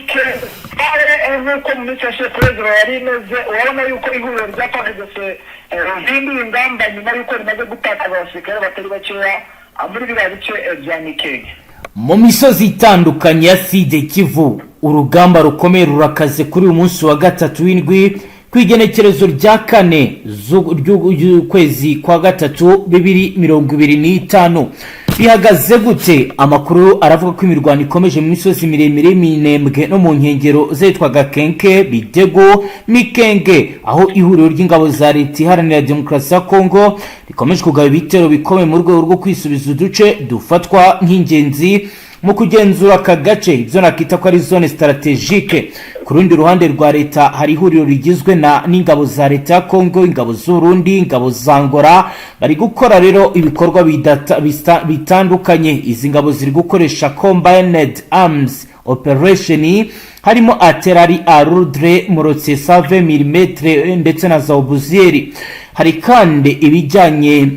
Mikenge nk'uko mu minsi yashize perezida yari imeze, urabona yuko ihuriro rya FARDC rihinduye ingamba nyuma y'uko rimaze gutakaza abasirikare batari bakeya muri biriya bice bya Mikenge. Mu misozi itandukanye ya Sud Kivu, urugamba rukomeye rurakaze kuri uyu munsi wa gatatu w'indwi, ku igenekerezo rya 4 ry'ukwezi kwa gatatu 2025. Bihagaze gute? Amakuru aravuga ko imirwano ikomeje mu misozi miremire y'Iminembwe no mu nkengero zitwa Gakenke, Bidego, Mikenge, aho ihuriro ry'ingabo za Leta Iharanira Demokarasi ya Kongo rikomeje kugaba ibitero bikomeye mu rwego rwo kwisubiza uduce dufatwa nk'ingenzi mu kugenzura aka gace, ibyo nakita ko ari zone stratégique. Ku rundi ruhande rwa leta, hari ihuriro rigizwe na n'ingabo za leta ya Kongo, ingabo z'Urundi, ingabo za Angola. Bari gukora rero ibikorwa bitandukanye. Izi ngabo ziri gukoresha combined arms operation, harimo artillerie lourde, mortier 120 mm ndetse na za obusier. Hari kandi ibijyanye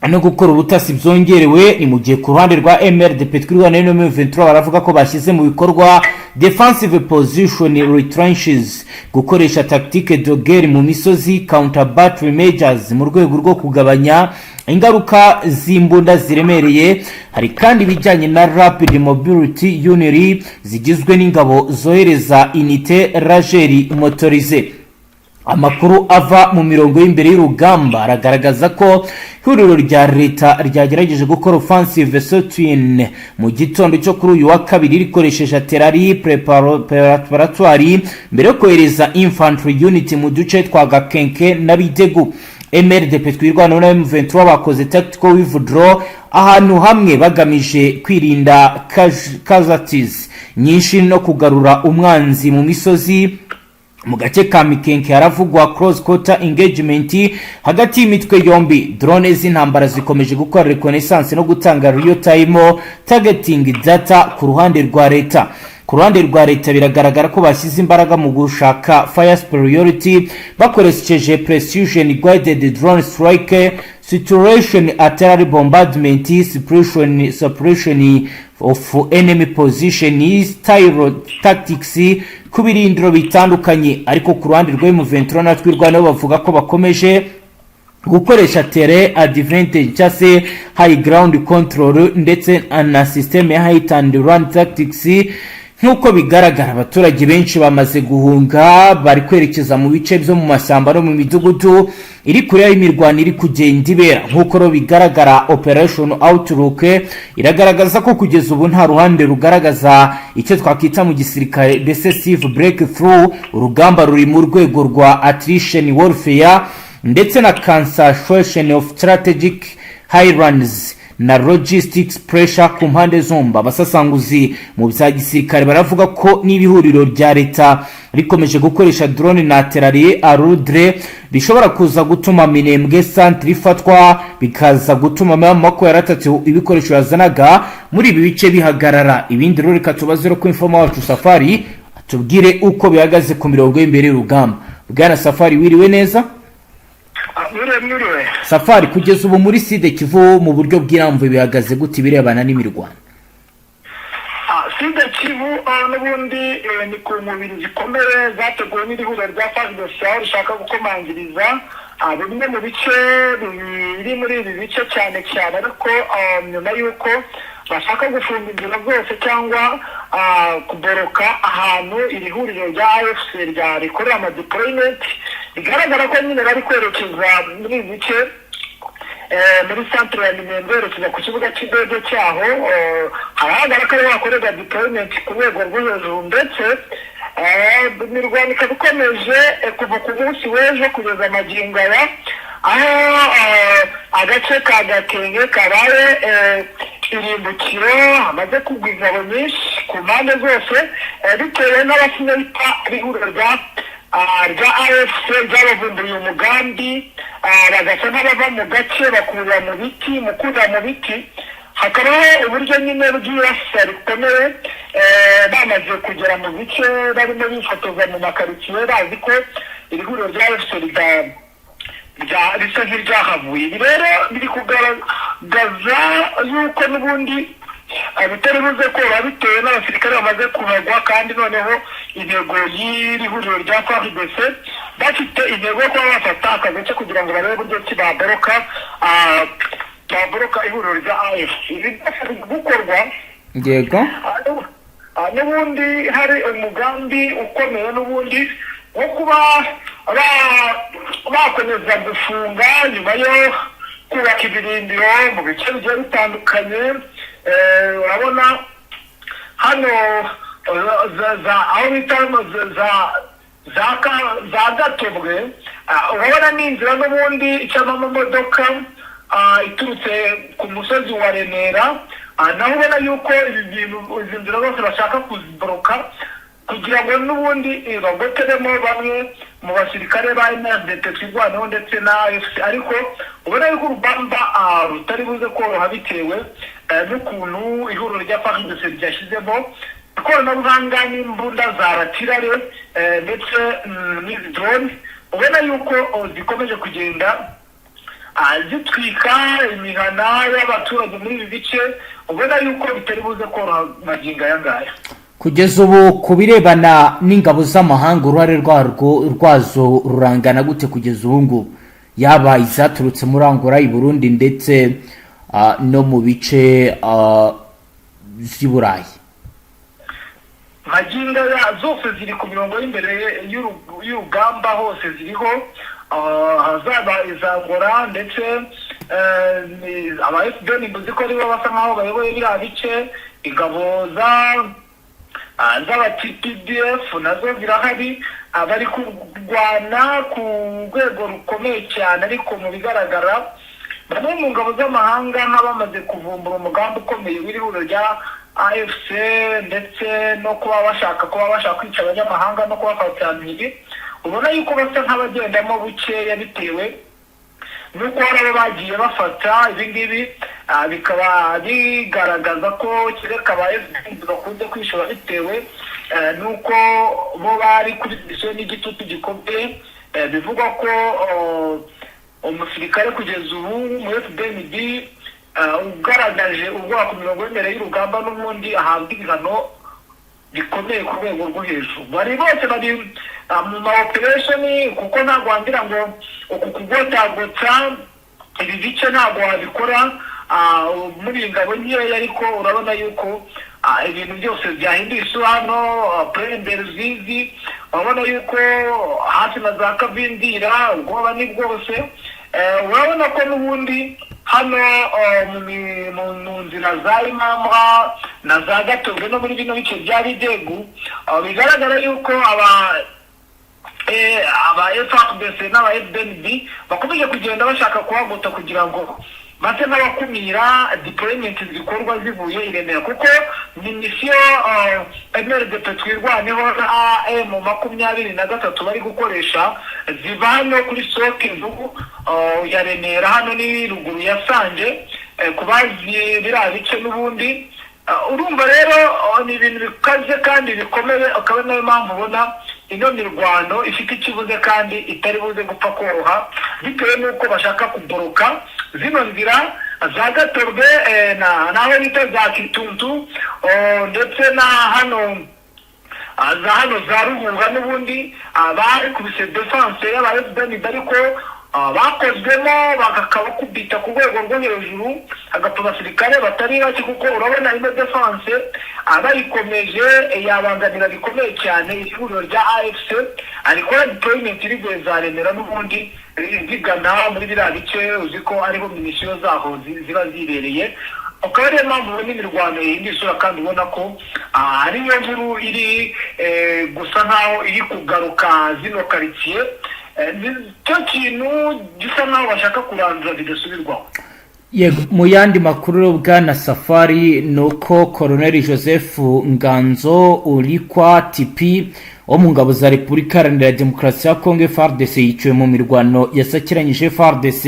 no gukora ubutasi byongerewe. Ni mu gihe ku ruhande rwa MRDP Twirwaneho na M23 baravuga ko bashyize mu bikorwa defensive position retrenches, gukoresha tactique de guerre mu misozi, counter battery measures mu rwego rwo kugabanya ingaruka z'imbunda ziremereye. Hari kandi ibijyanye na rapid mobility unit zigizwe n'ingabo zohereza unité légère motorisée. Amakuru ava mu mirongo y'imbere y'urugamba aragaragaza ko ihuriro rya leta ryagerageje gukora offensive soutien mu gitondo cyo kuri uyu wa kabiri, rikoresheje artillerie préparatoire mbere yo kohereza infantry unit mu duce twa Gakenke na Bidegu. MRDP Twirwaneho na M23 bakoze tactical withdraw ahantu hamwe, bagamije kwirinda casualties nyinshi no kugarura umwanzi mu misozi. Mu gace ka Mikenke haravugwa close quarter engagement hagati y'imitwe yombi. Drone z'intambara zikomeje gukora reconnaissance no gutanga real time targeting data ku ruhande rwa leta. Ku ruhande rwa leta, biragaragara ko bashyize imbaraga mu gushaka fire superiority bakoresheje precision guided drone strike, situation artillery bombardment, suppression of enemy position style tactics ku birindiro bitandukanye. Ariko ku ruhande rwa M23 na Twirwaneho, bavuga ko bakomeje gukoresha terrain advantage cyangwa se high ground control ndetse na system ya hit and run tactics. Nk'uko bigaragara, abaturage benshi bamaze guhunga, bari kwerekeza mu bice byo mu mashyamba no mu midugudu iri kure y'imirwano iri kugenda ibera. Nk'uko rero bigaragara, operation outlook iragaragaza ko kugeza ubu nta ruhande rugaragaza icyo twakwita mu gisirikare decisive breakthrough. Urugamba ruri mu rwego rwa attrition warfare ndetse na concentration of strategic highlands na logistics pressure ku mpande zombi. Abasasanguzi mu bya gisirikare baravuga ko niba ihuriro rya leta rikomeje gukoresha drone na artillerie lourde, bishobora kuza gutuma Minembwe centre ifatwa, bikaza gutuma mako yaratatu ibikoresho yazanaga muri ibi bice bihagarara. Ibindi rero reka tubaze ko informer wacu Safari atubwire uko bihagaze ku mirongo y'imbere y'urugamba. Bwana Safari, wiriwe neza? Mwiriwe, mwiriwe. Safari, kugeza ubu muri Sud Kivu mu buryo bw'irambuye bihagaze gute ibirebana n'imirwano? Sud Kivu n'ubundi ni ku mubiri zikomeye zateguwe n'ihuriro rya FARDC, aho rishaka gukomangiriza bimwe mu bice biri muri ibi bice cyane cyane, ariko nyuma y'uko bashaka gufunga inzira zose cyangwa kuboroka ahantu iri huriro rya AFC rya rikorera ama deployment. Bigaragara ko nyine bari kwerekeza muri ibi bice, muri centre ya Minembwe, berekeza ku kibuga cy'indege cyaho. Hagaragara ko ariho hakorerwa deployment ku rwego rwo hejuru, ndetse imirwano ikaba ikomeje kuva ku munsi w'ejo kugeza magingo aya, aho agace ka Gakenke kabaye irimbukiro, hamaze kugwa ingabo nyinshi ku mpande zose, bitewe n'abasniper b'ihuriro rya AFC ryabavumburiye umugambi, bagasa n'abava mu gace bakurira mu biti. Mu kurira mu biti hakabaho uburyo nyine bw'irasa rikomeye. Bamaze kugera mu bice barimo bifotoza mu makaritsiye, bazi ko iri huriro rya AFC risa nk'iryahavuye. Ibi rero biri kugaragaza yuko n'ubundi Bitari buze koroha bitewe n'abasirikare bamaze kuhagwa, kandi noneho intego y'iri huriro rya FARDC, bafite intego yo kuba bafata aka gace kugira ngo barebe uburyo ki baboroka ihuriro rya AFC. Ibi byose biri gukorwa n'ubundi hari umugambi ukomeye n'ubundi wo kuba bakomeza gufunga nyuma yo kubaka ibirindiro mu bice bigiye bitandukanye. Urabona hano aho bita za Gatobwe, urabona ni inzira n'ubundi icamo amamodoka iturutse ku musozi wa Remera. Naho ubona yuko ibi bintu, izi nzira zose bashaka kuziboroka kugira ngo n'ubundi bagoteremo bamwe mu basirikare ba MRDP Twirwaneho ndetse na AFC. Ariko ubona yuko urugamba rutari buze koroha bitewe n'ukuntu ihuriro rya FARDC ryashyizemo ikoranabuhanga n'imbunda za artillery ndetse n'izi drone, ubona yuko zikomeje kugenda zitwika imihana y'abaturage muri ibi bice. Ubona yuko bitari buze koroha magingo aya ngaya. Kugeza ubu, ku birebana n'ingabo z'amahanga, uruhare rwazo rurangana gute kugeza ubu ngubu, yaba izaturutse muri Angola, i Burundi ndetse no mu bice z'i Burayi? Magingo aya zose ziri ku mirongo y'imbere y'urugamba, hose ziriho, hazaba iza Angola ndetse aba FDN, mbuzi ko aribo basa nkaho bayoboye biriya bice. Ingabo z'aba TPDF nazo zirahari. Bari kurwana ku rwego rukomeye cyane, ariko mu bigaragara bamwe mu ngabo z'amahanga nk'abamaze kuvumbura umugambi ukomeye w'ihuriro rya AFC ndetse no kuba bashaka kwica abanyamahanga no kubafata mpiri, ubona yuko basa nk'abagendamo bukeya bitewe nuko hari abo bagiye bafata. Ibi ngibi bikaba bigaragaza ko kereka aba FDN bakunze kwishora bitewe nuko bo bari kuri misiyo n'igitutu gikomeye. Bivugwa ko umusirikare kugeza ubu mu FDNB ugaragaje ubwoba ku mirongo y'imbere y'urugamba n'ubundi ahabwa ibihano bikomeye ku rwego rwo hejuru. Bari bose bari mu ma operation, kuko ntabwo wambwira ngo uku kugotagotsa ibi bice ntabwo wabikora muri ingabo nkeya. Ariko urabona yuko ibintu byose byahinduye isura hano purende Ruzizi, urabona yuko hafi na za Kavindira ubwoba ni bwose. Urabona ko n'ubundi hano mu nzira za Imamwa na za Gatobwe no muri bino bice bya Bidegu, bigaragara yuko aba FARDC n'aba FDNB bakomeje kugenda bashaka kuhagota kugira ngo base n'abakumira deployment zikorwa zivuye i Remera, kuko ni misiyo MRDP Twirwaneho na M23 bari gukoresha ziva hano kuri soke nzugu ya Remera, hano ni ruguru ya Sange ku bazi biriya bice n'ubundi. Urumva rero ni ibintu bikaze kandi bikomeye, akaba ari nayo mpamvu ubona ino mirwano ifite ikibuze kandi itari buze gupfa koroha bitewe n'uko bashaka kuboroka zino nzira za Gatorwe na naho bita za Kituntu, ndetse na hano za hano za Ruhunga. N'ubundi bakubise defense y'aba FDN, ariko bakozwemo bakabakubita ku rwego rwo hejuru, hagapfa abasirikare batari bake, kuko urabona ino defense bayikomeje yabangamira bikomeye cyane ihuriro rya AFC arikora deployment rivuye za Remera n'ubundi zigana muri biriya bice, uzi ko ariho minisiyo zaho ziba zibereye. Akaba ariyo mpamvu ubona imirwano ihinda isura, kandi ubona ko ariyo nkuru iri gusa nkaho iri kugaruka zino karitsiye. Nicyo kintu gisa nkaho bashaka kurandura bidasubirwaho. Yego, mu yandi makuru, bwana Safari, ni uko Koroneli Joseph Nganzo Urikwa Tipi wo mu ngabo za Repubulika Iharanira Demokarasi ya Kongo FARDC yiciwe mu mirwano yasakiranyije FARDC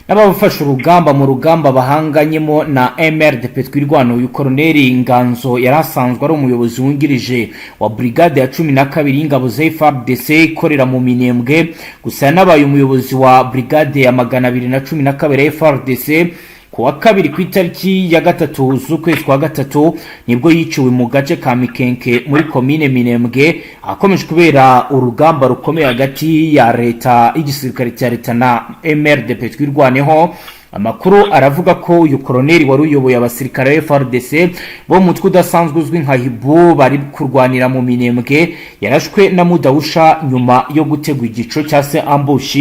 n'abafashe urugamba mu rugamba bahanganyemo na MRDP Twirwano. Uyu Koroneli Nganzo yari asanzwe ari umuyobozi wungirije wa brigade ya 12 y'ingabo za FARDC ikorera mu Minembwe, gusa yanabaye umuyobozi wa brigade ya 212 ya FARDC. Ku wa kabiri, ku itariki ya 3 z'ukwezi kwa gatatu, nibwo yiciwe mu gace ka Mikenke muri komine Minembwe, ahakomeje kubera urugamba rukomeye hagati ya leta, y'igisirikare cya leta na MRDP Twirwaneho. Amakuru aravuga ko uyu koroneri wari uyoboye abasirikare ba FARDC bo mu mutwe udasanzwe uzwi nka Hibu bari kurwanira mu Minembwe, yarashwe na Mudahusha nyuma yo gutegwa igico cya se ambush.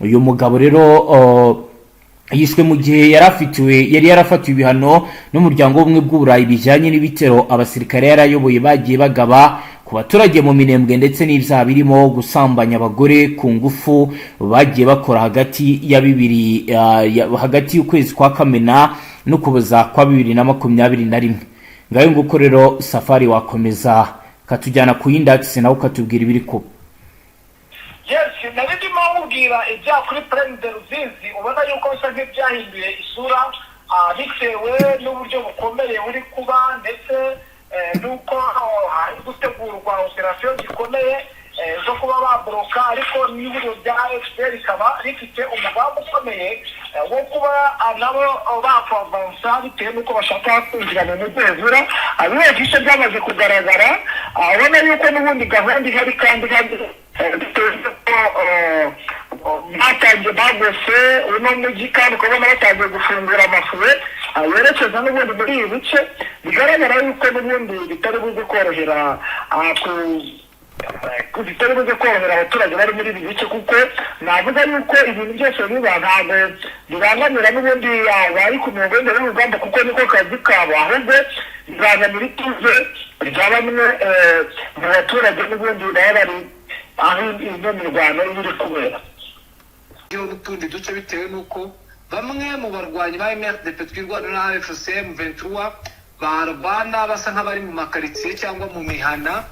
Uyu mugabo rero yishwe mu gihe yari yarafatiwe ibihano n'Umuryango w'Ubumwe bw'Uburayi bijyanye n'ibitero abasirikare yarayoboye bagiye bagaba ku baturage mu Minembwe, ndetse n'ibyaha birimo gusambanya abagore ku ngufu bagiye bakora hagati ya bibiri hagati y'ukwezi kwa Kamena n'Ukuboza kwa 2021. Ngayo nguko rero. Safari, wakomeza katujyana ku yindi axe, nawe ukatubwira ibiri kuba. Yes, nari ndimo nkubwira ibya kuri Plaine de Ruzizi. Ubona yuko bisa nk'ibyahinduye isura bitewe n'uburyo bukomeye buri kuba, ndetse n'uko hari gutegurwa operasiyo zikomeye zo kuba baboroka. Ariko n'ihuriro rya FPR rikaba rifite umugambi ukomeye wo kuba nabo bakwavansa, bitewe n'uko bashaka kwinjira mu mujyi Uvira. Biriya bice byamaze kugaragara. Ubona yuko n'ubundi gahunda ihari kandi ihari, bitewe n'uko batangiye bagose uno mujyi, kandi ukabona batangiye gufungura amafuwe yerekeza n'ubundi muri ibi bice. Bigaragara yuko n'ubundi bitari buze korohera ku bitari buze korohera abaturage bari muri ibi bice, kuko navuga yuko ibintu byose biba ntabwo bibangamira n'ubundi bari ku mirongo y'imbere y'urugamba, kuko niko kazi kabo, ahubwo bibangamira ituze rya bamwe mu baturage n'ubundi baba bari aho ino mirwano iba iri kubera. N'utundi duce, bitewe n'uko bamwe mu barwanyi ba MRDP Twirwaneho na AFC M23 barwana basa nk'abari mu makaritsiye cyangwa mu mihana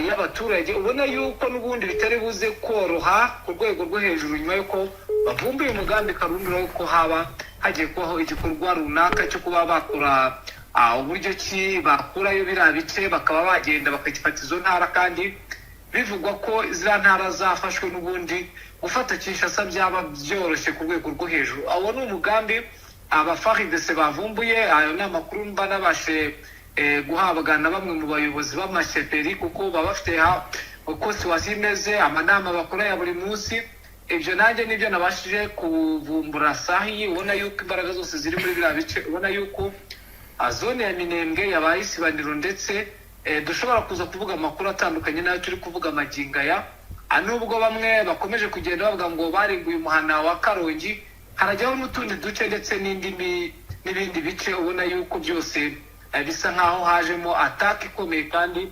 y'abaturage. Ubona yuko n'ubundi bitari buze koroha ku rwego rwo hejuru, nyuma y'uko bavumbuye umugambi karundura yuko haba hagiye kubaho igikorwa runaka cyo kuba bakora uburyo ki bakurayo biriya bice, bakaba bagenda bakagifata izo ntara. Kandi bivugwa ko ziriya ntara zafashwe, n'ubundi gufata Kinshasa byaba byoroshye ku rwego rwo hejuru. Awo ni umugambi aba FARDC bavumbuye. Ayo ni amakuru mba nabashe guhabwa na bamwe mu bayobozi b'amasheferi, kuko baba bafite uko situation imeze, amanama bakora ya buri munsi. Ibyo nanjye nibyo nabashije kuvumbura sahi. Ubona yuko imbaraga zose ziri muri biriya bice. Ubona yuko zone ya Minembwe yabaye isibaniro, ndetse dushobora kuza kuvuga amakuru atandukanye n'ayo turi kuvuga amagingo aya. Nubwo bamwe bakomeje kugenda bavuga ngo barimbuye umuhana wa Karongi, harajyaho n'utundi duce ndetse n'ibindi bice. Ubona yuko byose bisa nk'aho hajemo attaque ikomeye, kandi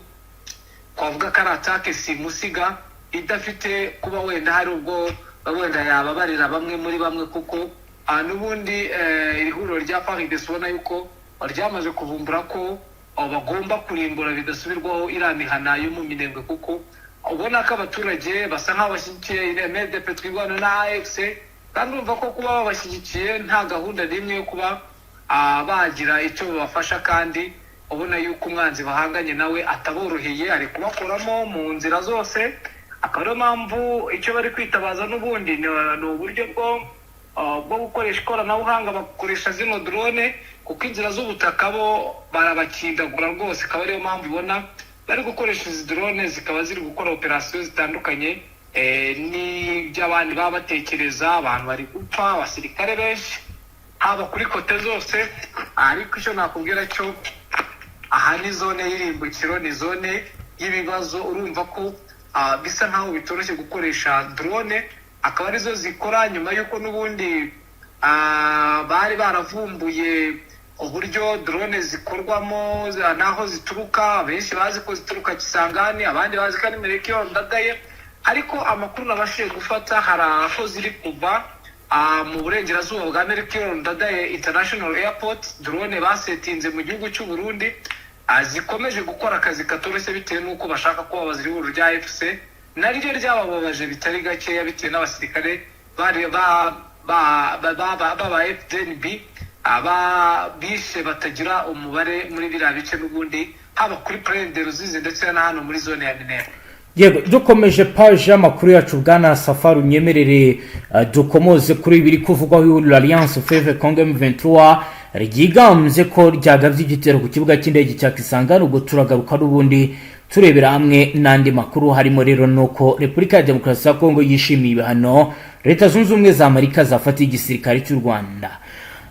twavuga ko ari attaque simusiga idafite kuba wenda hari ubwo wenda yababarira bamwe muri bamwe, kuko n'ubundi iri huriro rya FARDC ubona yuko ryamaze kuvumbura ko bagomba kurimbura bidasubirwaho iriya mihana yo mu Minembwe, kuko ubona ko abaturage basa nk'aho bashyigikiye MRDP Twirwaneho na AFC. Kandi urumva ko kuba babashyigikiye nta gahunda n'imwe yo kuba bagira icyo babafasha, kandi ubona yuko umwanzi bahanganye nawe ataboroheye, ari kubakoramo mu nzira zose. Akaba ariyo mpamvu icyo bari kwitabaza n'ubundi ni uburyo bwo gukoresha ikoranabuhanga, bakoresha zino drone, kuko inzira z'ubutaka bo barabakindagura rwose. Akaba ariyo mpamvu ubona bari gukoresha izi drone, zikaba ziri gukora operasiyo zitandukanye n'iby'abandi baba batekereza. Abantu bari gupfa, abasirikare benshi, haba kuri côté zose. Ariko icyo nakubwira cyo aha ni zone y'irimbukiro, ni zone y'ibibazo. Urumva ko bisa nkaho bitoroshye gukoresha drone, akaba arizo zikora, nyuma y'uko n'ubundi bari baravumbuye uburyo drone zikorwamo n'aho zituruka. Benshi bazi ko zituruka Kisangani, abandi bazi ko ari Melchior Ndadaye, ariko amakuru nabashije gufata, hari aho ziri kuva mu burengerazuba bwa Melchior Ndadaye International Airport, drone basetinze mu gihugu cy'u Burundi, zikomeje gukora akazi katoroshye, bitewe n'uko bashaka kubabaza ihuriro rya AFC naryo ryabababaje bitari gakeya, bitewe n'abasirikare bari ba FDNB aba bishe batagira umubare muri biriya bice n'ubundi, haba kuri Plaine de Ruzizi ndetse na hano muri zone ya Minembwe. Yego, dukomeje page y'amakuru yacu, bwana Safari, unyemerere dukomoze kuri biri kuvugwaho l'Alliance Fleuve Congo M23 ryigambye ko ryagabye igitero ku kibuga cy'indege cya Kisangani. Ubwo turagaruka n'ubundi turebera hamwe n'andi makuru, harimo rero nuko Repubulika ya Demokarasi ya Kongo yishimiye ibihano Leta Zunze Ubumwe za Amerika zafatiye igisirikare cy'u Rwanda.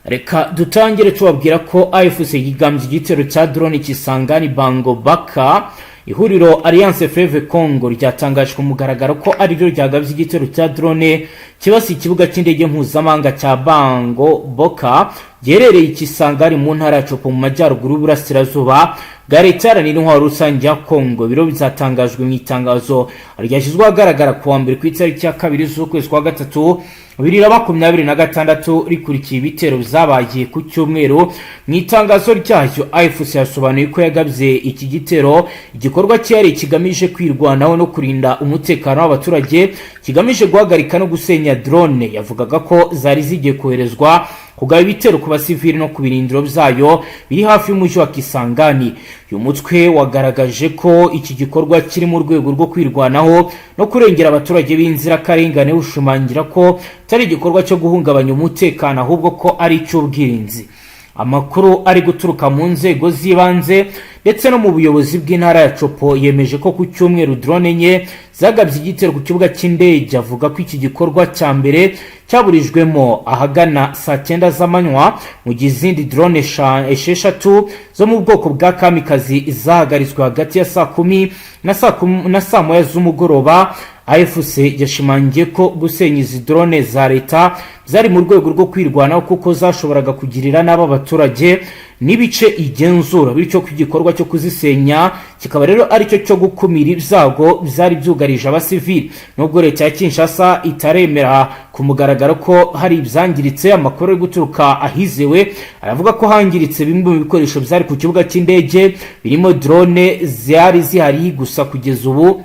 Reka dutangire tubabwira ko AFC yigambye igitero cya drone Kisangani Bango Baka. Ihuriro Alliance Fleuve Congo ryatangaje ku mugaragaro ko ariryo ryagabye igitero cya drone kibasiye ikibuga cy'indege mpuzamahanga cya Bango Boka giherereye i Kisangani mu ntara ya Tshopo, mu majyaruguru y'uburasirazuba bwa Leta Iharanira Intwaro Rusange ya Congo. Biro bizatangajwe mu itangazo ryashyizwe ahagaragara ku wa mbere, ku itariki ya 2 z'ukwezi kwa gatatu 2026, rikurikiye ibitero byabaye ku cyumweru. Mu itangazo ryayo, AFC yasobanuye ko yagabye iki gitero igikorwa cyihariye kigamije kwirwanaho no kurinda umutekano w'abaturage, kigamije guhagarika no gusenya drone yavugaga ko zari zigiye koherezwa kugaba ibitero ku basivili no ku birindiro byayo biri hafi y'umujyi wa Kisangani. Uyu mutwe wagaragaje ko iki gikorwa kiri mu rwego rwo kwirwanaho no kurengera abaturage b'inzirakarengane, ushimangira ko atari igikorwa cyo guhungabanya umutekano, ahubwo ko ari icy'ubwirinzi. Amakuru ari guturuka mu nzego z'ibanze ndetse no mu buyobozi bw'intara ya Tshopo yemeje ko ku cyumweru drone enye zagabye igitero ku kibuga cy'indege. Avuga ko iki gikorwa cya mbere cyaburijwemo ahagana saa 9 z'amanywa, mu gihe izindi drone 6 zo mu bwoko bwa kamikazi zahagaritswe hagati ya saa 10 na saa 1 z'umugoroba. AFC yashimangiye ko gusenya izi drone za leta byari mu rwego rwo kwirwanaho, kuko zashoboraga kugirira nabi abaturage n'ibice igenzura, bityo ko igikorwa cyo kuzisenya kikaba rero aricyo cyo gukumira ibyago byari byugarije abasivili. Nubwo leta ya Kinshasa itaremera ku mugaragaro ko hari ibyangiritse, amakuru ari guturuka ahizewe aravuga ko hangiritse bimwe mu bikoresho byari ku kibuga cy'indege, birimo drone zari zihari. Gusa kugeza ubu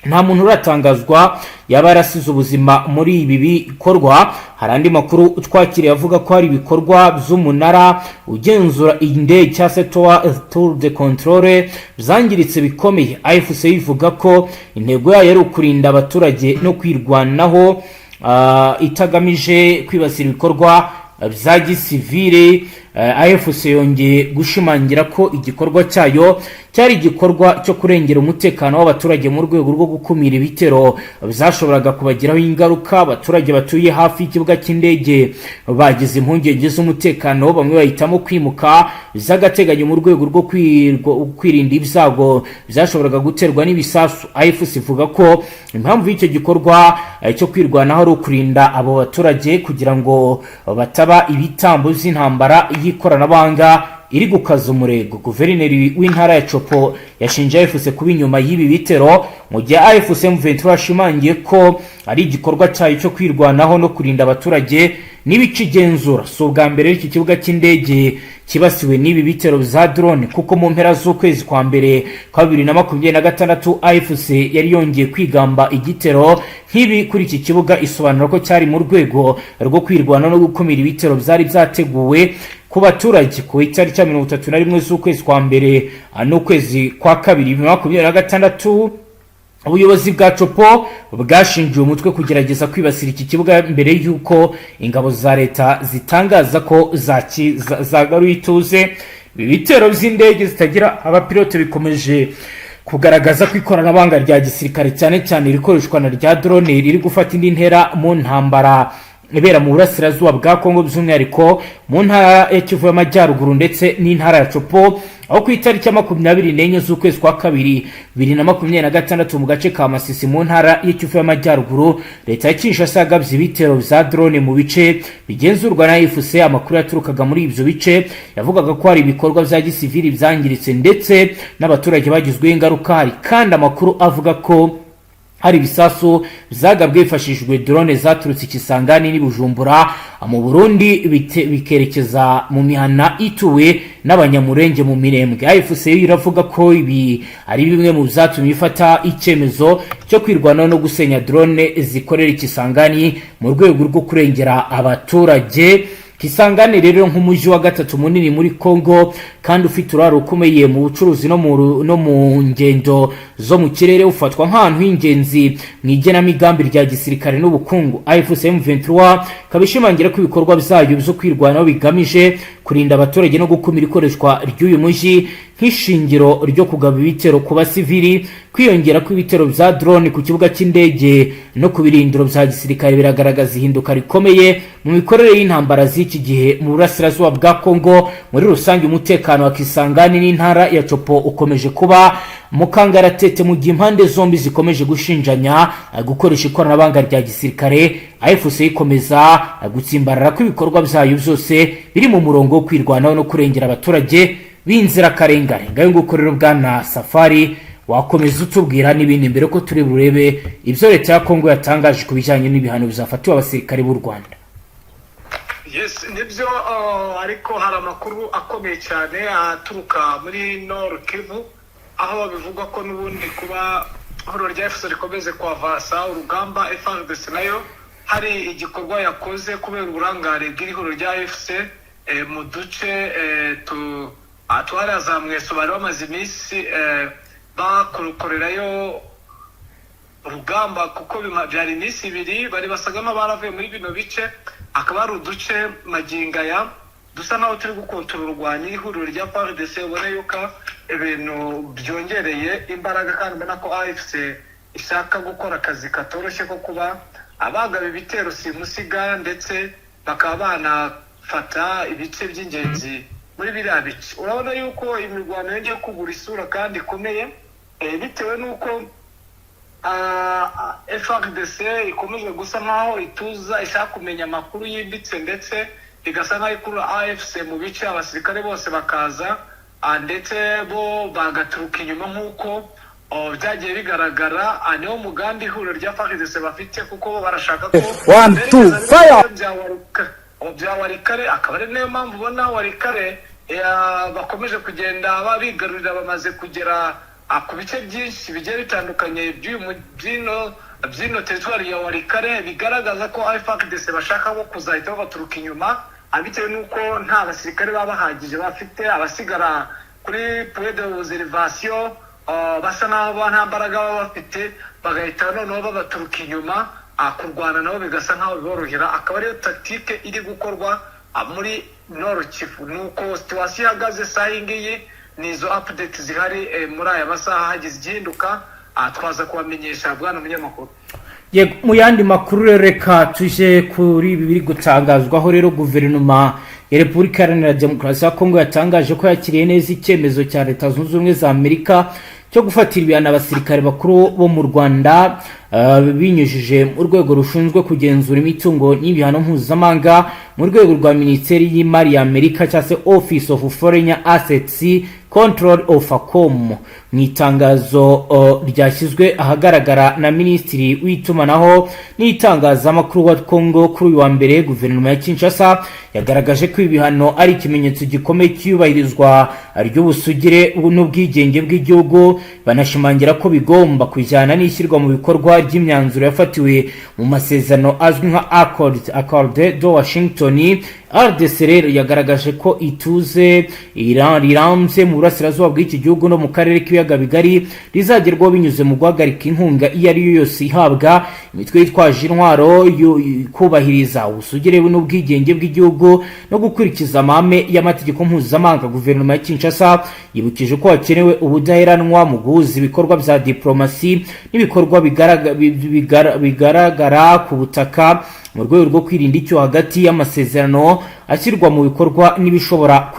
nta muntu uratangazwa yaba yarasize ubuzima muri ibi bikorwa. Hari andi makuru twakiriye avuga ko hari ibikorwa by'umunara ugenzura indege, cyangwa se tour de contrôle, byangiritse bikomeye. AFC ivuga ko intego yayo ari ukurinda abaturage no kwirwanaho, itagamije kwibasira ibikorwa bya gisivile. AFC yongeye gushimangira ko igikorwa cyayo cyari igikorwa cyo kurengera umutekano w'abaturage mu rwego rwo gukumira ibitero byashoboraga kubagiraho ingaruka. Abaturage batuye hafi y'ikibuga cy'indege bagize impungenge z'umutekano, bamwe bahitamo kwimuka by'agateganyo mu rwego rwo kwirinda ibyago byashoboraga guterwa n'ibisasu. AFC ivuga ko impamvu y'icyo gikorwa cyo kwirwanaho ari ukurinda abo baturage kugira ngo bataba ibitambo by'intambara y'ikoranabuhanga iri gukaza umurego. Guverineri w'intara ya Tshopo yashinje AFC kuba inyuma y'ibi bitero, mu gihe AFC M23 yashimangiye ko ari igikorwa cyayo cyo kwirwanaho no kurinda abaturage n'ibice igenzura. Si ubwa mbere iki kibuga cy'indege kibasiwe n'ibi bitero bya drone, kuko mu mpera z'ukwezi kwa mbere kwa 2026 AFC yari yongeye kwigamba igitero nk'ibi kuri iki kibuga, isobanura ko cyari mu rwego rwo kwirwana no gukumira ibitero byari byateguwe ku baturage. Ku itariki ya 31 z'ukwezi kwa mbere n'ukwezi kwa kabiri 2026, ubuyobozi bwa Tshopo bwashinjiwe umutwe kugerageza kwibasira iki kibuga, mbere y'uko ingabo za leta zitangaza ko zagaruye ituze. Ibi bitero by'indege zitagira abapilote bikomeje kugaragaza ko ikoranabuhanga rya gisirikare, cyane cyane irikoreshwa na rya drone, riri gufata indi ntera mu ntambara ibera mu burasirazuba bwa Kongo, by'umwihariko mu ntara ya Kivu y'Amajyaruguru ndetse n'intara ya Tshopo, aho ku itariki ya 24 z'ukwezi kwa kabiri 2026, mu gace ka Masisi mu ntara ya Kivu y'Amajyaruguru, leta ya Kinshasa yagabye ibitero bya drone mu bice bigenzurwa na AFC. Amakuru yaturukaga muri ibyo bice yavugaga ko hari ibikorwa bya gisivili byangiritse ndetse n'abaturage bagizweho ingaruka. Hari kandi amakuru avuga ko hari ibisasu byagabwe hifashishijwe drone zaturutse i Kisangani n'i Bujumbura mu Burundi, bikerekeza mu mihana ituwe n'Abanyamurenge mu Mirembwe. AFC iravuga ko ibi ari bimwe mu byatumye ifata icyemezo cyo kwirwanaho no gusenya drone zikorera i Kisangani mu rwego rwo kurengera abaturage. Kisangani rero, nk'umujyi wa gatatu munini muri Congo kandi ufite uruhare rukomeye mu bucuruzi no mu ngendo. zo mu kirere, ufatwa nk'ahantu h'ingenzi mu igenamigambi rya gisirikare n'ubukungu. AFC M23 ikaba ishimangira ko ibikorwa byayo byo kwirwanaho bigamije kurinda abaturage no gukumira ikoreshwa ry'uyu mujyi nk'ishingiro ryo kugaba ibitero ku basivili. Kwiyongera kw'ibitero bya drone ku kibuga cy'indege no ku birindiro bya gisirikare biragaragaza ihinduka rikomeye mu mikorere y'intambara z'iki gihe mu burasirazuba bwa Kongo. Muri rusange, umutekano wa Kisangani n'intara ya Tshopo ukomeje kuba mu kangaratete, mu gihe impande zombi zikomeje gushinjanya gukoresha ikoranabuhanga rya gisirikare. AFC ikomeza gutsimbarara ko ibikorwa byayo byose biri mu murongo wo kwirwanaho no kurengera abaturage b'inzirakarengane. Ngayo nguko rero, bwana Safari, wakomeza utubwira n'ibindi mbere ko turi burebe ibyo leta ya Kongo yatangaje ku bijyanye n'ibihano bizafatiwe abasirikare b'u Rwanda. Yes, nibyo, ariko hari amakuru akomeye cyane aturuka muri Nord Kivu, aho bivugwa ko n'ubundi kuba ihuriro rya AFC rikomeze kwavasa urugamba, FARDC nayo hari igikorwa yakoze kubera uburangare bw'ihuriro rya AFC mu duce tuhariya za Mweso bari bamaze iminsi bakorerayo urugamba, kuko byari iminsi 2 bari basaga n'abaravuye muri bino bice. Hakaba hari uduce magingo aya dusa naho turi gukontororwa n'ihuriro rya FARDC. Ubona yuko ibintu byongereye imbaraga, kandi ubona ko AFC ishaka gukora akazi katoroshye ko kuba abagaba ibitero simusiga, ndetse bakaba banafata ibice by'ingenzi muri biriya bice. Urabona yuko imirwano yongeye kubura isura kandi ikomeye, bitewe n'uko FARDC ikomeje gusa nkaho ituza, ishaka kumenya amakuru yimbitse, ndetse igasa nkaho ikurura AFC mu bice, abasirikare bose bakaza, ndetse bo bagaturuka inyuma nk'uko byagiye bigaragara. Niwo mugambi ihuriro rya FARDC bafite, kuko bo barashaka ko One, two, berekeza fire! bya Walikale. Akaba ari nayo mpamvu ubona Walikale bakomeje kugenda babigarurira, bamaze kugera ku bice byinshi bigiye bitandukanye by'uyu by'ino teritwari ya Walikale, bigaragaza ko FARDC bashaka bo kuzahita babaturuka inyuma, bitewe n'uko nta basirikare baba bahagije bafite. Abasigara kuri point de observation basa naho nta mbaraga baba bafite, bagahita noneho babaturuka inyuma, kurwana nabo bigasa nkaho biborohera. Akaba ariyo tactique iri gukorwa muri Nord Kivu. Nuko situation ihagaze saha iyi ngiyi, ni izo update zihari muri aya masaha. Hagize igihinduka, twaza kubamenyesha, bwana munyamakuru. Yego, mu yandi makuru rero, reka tuje kuri ibi biri gutangazwaho rero. Guverinoma ya Repubulika Iharanira Demokarasi ya Kongo yatangaje ko yakiriye neza icyemezo cya Leta Zunze Ubumwe za Amerika cyo gufatira ibihano abasirikare bakuru bo mu Rwanda, binyujije mu rwego rushinzwe kugenzura imitungo n'ibihano mpuzamahanga mu rwego rwa Minisiteri y'Imari ya Amerika, cyangwa se Office of Foreign Assets Control, OFAC. Mu itangazo ryashyizwe ahagaragara na Minisitiri w'Itumanaho n'Itangazamakuru wa Congo kuri uyu wa mbere, guverinoma ya Kinshasa yagaragaje ko ibi bihano ari ikimenyetso gikomeye cy'iyubahirizwa ry'ubusugire n'ubwigenge bw'igihugu, banashimangira ko bigomba kujyana n'ishyirwa mu bikorwa ry'imyanzuro yafatiwe mu masezerano azwi nka Accord de Washington. RDC rero yagaragaje ko ituze rirambye mu burasirazuba bw'iki gihugu no mu karere k'ibiyaga bigari rizagerwaho binyuze mu guhagarika inkunga iyo ari yo yose ihabwa imitwe yitwaje intwaro, kubahiriza ubusugire n'ubwigenge bw'igihugu no gukurikiza amahame y'amategeko mpuzamahanga. Guverinoma ya Kinshasa yibukije ko hakenewe ubudaheranwa mu guhuza ibikorwa bya diplomasi n'ibikorwa bigaragara ku butaka, mu rwego rwo kwirinda icyo hagati y'amasezerano ashyirwa mu bikorwa n'ibishobora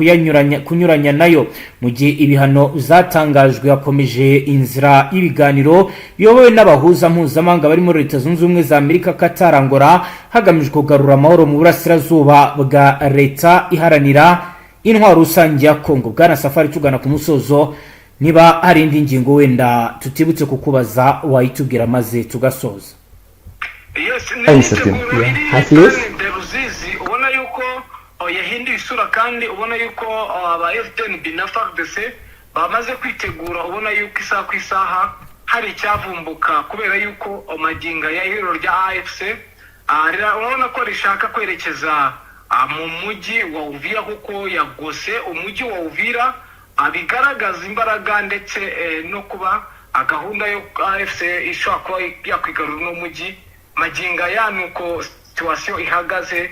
kunyuranya nayo. Mu gihe ibihano zatangajwe, hakomeje inzira y'ibiganiro biyobowe n'abahuza mpuzamahanga barimo Leta Zunze Ubumwe za Amerika, Qatar, Angola, hagamijwe kugarura amahoro mu burasirazuba bwa Leta Iharanira Intwaro Rusange ya Kongo. Bwana Safari, tugana ku musozo, niba hari indi ngingo wenda tutibutse kukubaza wayitubwira maze tugasoza. Yes, ni Initiative, imyiteguro yeah. iri Hafiz? de Ruzizi, ubona yuko yahinduye isura, kandi ubona yuko aba FDNB na FARDC bamaze kwitegura. Ubona yuko isaha ku isaha hari icyavumbuka, kubera yuko magingo ya ihuriro rya AFC urabona ko rishaka kwerekeza mu mujyi wa Uvira, kuko yagose umujyi wa Uvira, bigaragaza imbaraga ndetse no kuba Gahunda yo AFC ishobora kuba yakwigarura uno mujyi. Magingo aya ni uko situation ihagaze,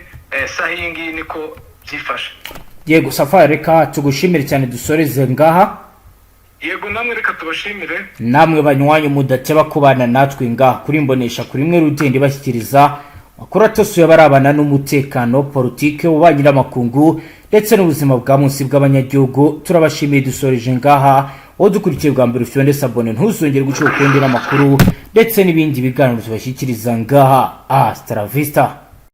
saha iyi ngiyi niko byifashe. Yego Safari, reka tugushimire cyane, dusoreze ngaha. Yego, namwe reka tubashimire. Namwe banywanyi mudateba kubana natwe ngaha kuri Mbonesha kuri imwe rugenda ibashyikiriza amakuru atosuye abarabana n'umutekano, politike, ububanyi n'amakungu ndetse n'ubuzima bwa munsi bw'abanyagihugu, turabashimiye. Dusoreje ngaha. Wowe dukurikiye bwa mbere, ufite s'abonner, ntuzongere guca ukundi n'amakuru ndetse n'ibindi biganiro tubashyikiriza ngaha. Hasta la vista.